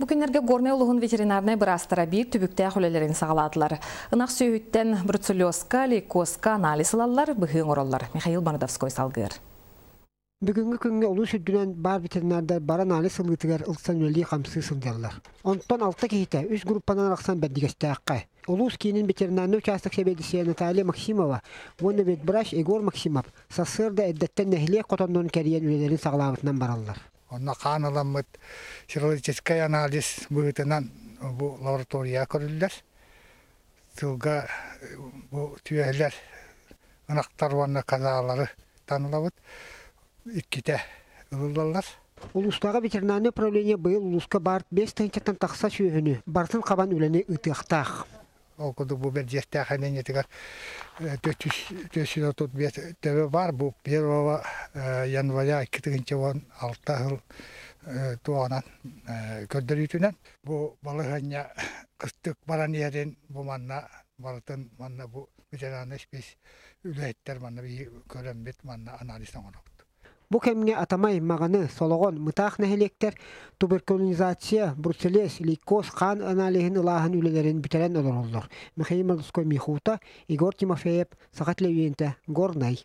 Бу күннэргэ Горнай улууһун ветеринарнай быраастара биир түбүктээх үлэлэрин саҕалаатылар. Ынах сүөһүттэн бруцеллезка, лейкозка анализ ылаллар, быһыы оҥороллор. Михаил Бородовской салгыыр. Бүгүҥҥү күҥҥэ улуус үрдүнэн баар ветеринардар бары анализ ылыытыгар ылсан үлэлии-хамсыы сылдьаллар. Онтон алта киһитэ үс группанан арахсан Бэрдигэстээххэ, улуус киинин ветеринарнай учаастак сэбиэдиссэйэ Наталья Максимова уонна ветврач Егор Максимов сарсыарда эрдэттэн нэһилиэк хотоннорун кэрийэн үлэлэрин саҕалаабытынан бараллар. Онно хаан ыламмыт серологическай анализ быһыытынан бу лаборатория көрүллэр. Сылга бу түөһэлэр ынахтар уонна казаалары танылабыт. Иккитэ ылыллаллар. Улуустааҕы ветеринарнай управление быйыл улууска баар 5 тыһыынчаттан тахса сүөһүнү барытын хабан үлэни ыытыахтаах. Ол курдук бу Бэрдьиэстээх нэһилиэнньэтигэр 435 төбө баар. Бу 1 января 2016 сыл туоҕунан көрдөрүүтүнэн бу балаһыанньа кыстык баран иһэрин бу манна барытын манна бу ветеранный спец үлэһиттэр манна көрөммүт манна анализ оҥоробут. Бу кэмҥэ Атамай, Маҕаны, Солоҕон, Мытаах нэһилиэктэр туберкулинизация, бруцеллез, лейкоз хаан аналиһын ылааһын үлэлэрин бүтэрэн олороллор. Михаил Мордовской Михута, Егор Тимофеев, Саха телевидениетэ, Горнай.